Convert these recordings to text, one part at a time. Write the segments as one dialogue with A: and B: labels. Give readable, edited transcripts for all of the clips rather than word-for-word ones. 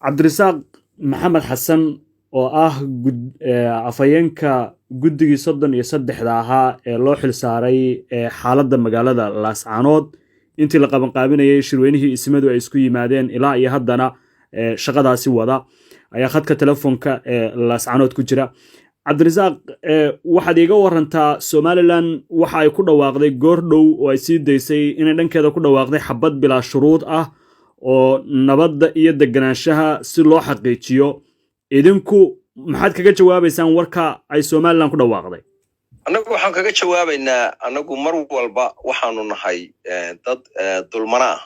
A: Cabdirasaaq Maxamed Xasan oo ah afhayeenka guddigii 33-da ahaa ee loo xilsaaray xaaladda magaalada Laascaanood intii la qabanqaabinayay shirweynihii ismadu ay isku yimaadeen ilaa iyo haddana shaqadaasi wada ayaa khadka telefoonka ee Laascaanood ku jira. Cabdirasaaq, waxaad iiga warantaa, Somaliland waxa ay ku dhawaaqday goor dhow oo ay sii daysay inay dhankeeda ku dhawaaqday xabad bilaa shuruud ah oo nabadda iyo deganaanshaha si loo xaqiijiyo. Idinku maxaad kaga jawaabaysaan warka ay Somaliland ku dhawaaqday?
B: Annagu waxaan kaga jawaabaynaa, annagu mar walba waxaanu nahay dad dulmana ah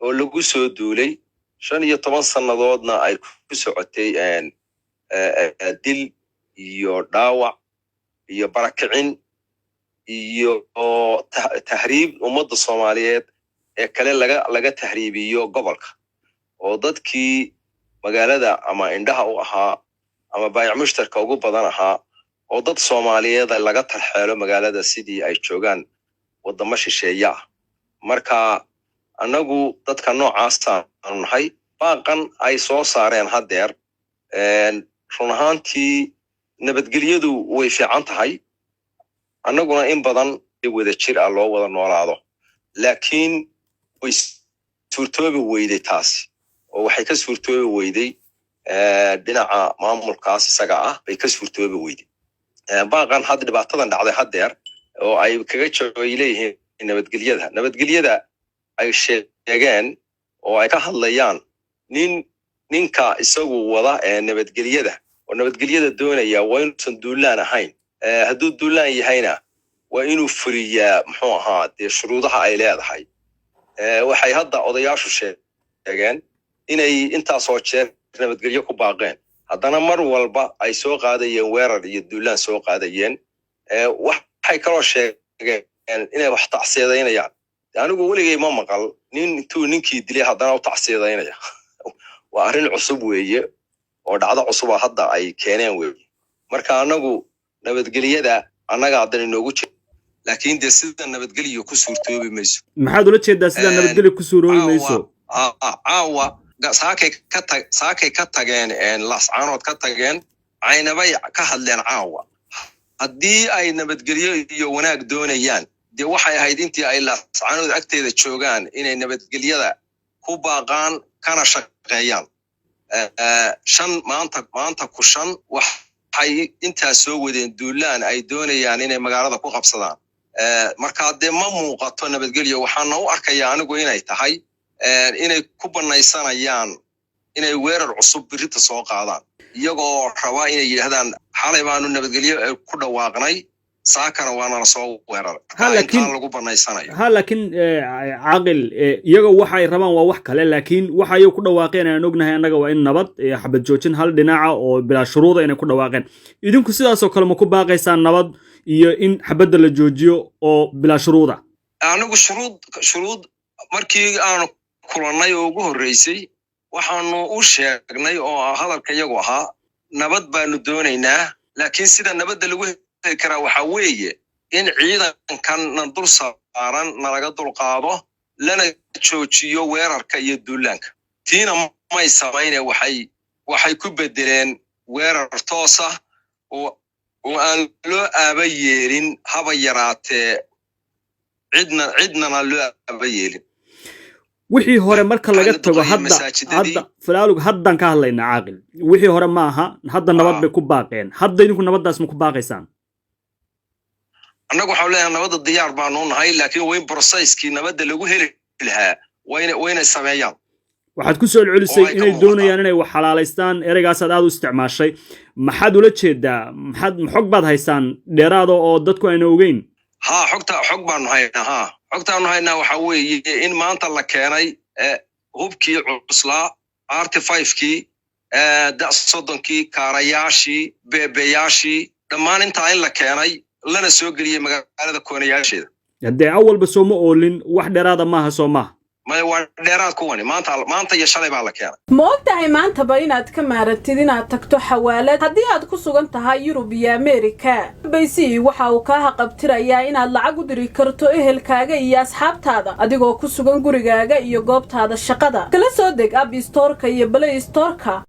B: oo lagu soo duulay, 15 sannadoodna ay ku socotay dil iyo dhaawac iyo barakicin iyo tahriib ummadda Soomaaliyeed ee kale laga tahriibiyo gobolka, oo dadkii magaalada ama indhaha u ahaa ama baayac mushtarka ugu badan ahaa oo dad Soomaaliyeed laga tarxeelo magaalada sidii ay joogaan waddamo shisheeye ah. Marka annagu dadka noocaas aanu nahay. Baaqan ay soo saareen haddeer, run ahaantii nabadgelyadu way fiican tahay, annaguna in badan wada jir ah loo wada noolaado, laakiin way suurtoobi weyday taasi, oo waxay ka suurtoobi weyday dhinaca maamulkaas isaga ah bay ka suurtoobi weyday. Baaqan hadda, dhibaatadan dhacday haddeer oo ay kaga ay leeyihiin nabadgelyada, nabadgelyada ay sheegeen oo ay ka hadlayaan, ninka isagu wada ee nabadgelyada oo nabadgelyada doonaya waa inuusan duulaan ahayn. Hadduu duulaan yahayna waa inuu fuliyaa, muxuu ahaa, dee shuruudaha ay leedahay. Waxay hadda odayaashu sheegeen inay intaasoo jeer nabadgelyo ku baaqeen, haddana mar walba ay soo qaadayeen weerar iyo duulaan soo qaadayeen. Waxay kaloo sheegeen inay wax tacsiyadeynayaan. Anigu weligay ma maqal nin intuu ninkii dilay haddana u tacsiyadeynaya. Waa arrin cusub weeye oo dhacdo cusuba hadda ay keeneen weeye. Marka annagu nabadgelyada annaga haddan inoogu jira, laakiin dee sida nabadgelyo ku suurtoobi mayso.
A: Maxaad ula jeedaa sida nabadgelyo ku suuroobi mayso?
B: Caawa saakay ka tageen Laascaanood, ka tageen Caynabay ka hadleen caawa. Haddii ay nabadgelyo iyo wanaag doonayaan, dee waxay ahayd intii ay Laascaanood agteeda joogaan inay nabadgelyada ku baaqaan kana shaqeeyaan. Shan maanta ku shan waxay intaas soo wadeen duulaan ay doonayaan inay magaalada ku qabsadaan. Marka dee ma muuqato nabadgelyo. Waxaana u arkayaa anigu inay tahay inay ku banaysanayaan inay weerar cusub birita soo qaadaan, iyagoo raba inay yidhahdaan xalay baanu nabadgelyo ku dhawaaqnay, saakana waanala soo weeraray, intaan lagu banaysanayo.
A: Ha, laakiin Caaqil, iyaga waxa ay rabaan waa wax kale, laakiin waxa ay ku dhawaaqeen aan ognahay annaga waa in nabad, xabad joojin hal dhinaca oo bilaa shuruuda inay ku dhawaaqeen. Idinku sidaasoo kale ma ku baaqaysaan nabad iyo in xabadda la joojiyo oo bilaa shuruuda?
B: Anigu shuruud markii aanu kulannay oo ugu horreysay waxaanu u sheegnay oo hadalka iyagu ahaa nabad baanu doonaynaa, laakiin sida nabadda lagu heli karaa waxaa weeye in ciidankan na dul saaran nalaga dul qaado, lana joojiyo weerarka iyo duulaanka. Tiina may samayne, waxay ku bedeleen weerar toosa oo aan loo aaba yeelin haba yaraatee, cidnana loo aaba yeelin.
A: Wixii hore marka laga tago, hadda falaalug haddaan ka hadlaynaa, Caaqil. Wixii hore ma aha, hadda nabad bay ku baaqeen. Hadda idinku nabaddaas ma ku baaqaysaan?
B: Annagu waxaan leeyahay nabadda diyaar baanu nahay, laakiin waa in processkii nabadda lagu heli lahaa waa inay sameeyaan.
A: Waxaad ku soo celcelisay inay doonayaan inay wax xalaalaystaan. Ereygaasaad aad u isticmaashay. Maxaad ula jeedaa? Maxaad xog baad haysaan dheeraada oo dadku ayna ogeyn?
B: Haa, xog baanu haynaa. Haa, xogtaanu haynaa waxaa weeye in maanta la keenay hubkii cuslaa, RT 5-kii, da 30-kii, kaarayaashii, beebeyaashii, dhammaan intaa in la keenay lana soo geliyey magaalada koonayaasheeda.
A: Haddee awalba sooma oolin, wax dheeraada maaha, soo maaha?
B: Maya, waa dheeraad kuwani. Maanta, maanta iyo shalay baa la keenay.
C: Ma og tahay maantaba inaad ka maarantid inaad tagto xawaalad haddii aad ku sugan tahay Yurub iyo Ameerika? Bayc waxa uu kaa haqabtirayaa inaad lacag u diri karto ehelkaaga iyo asxaabtaada adigoo ku sugan gurigaaga iyo goobtaada shaqada. Kala soo deg App Storeka iyo Play Storeka.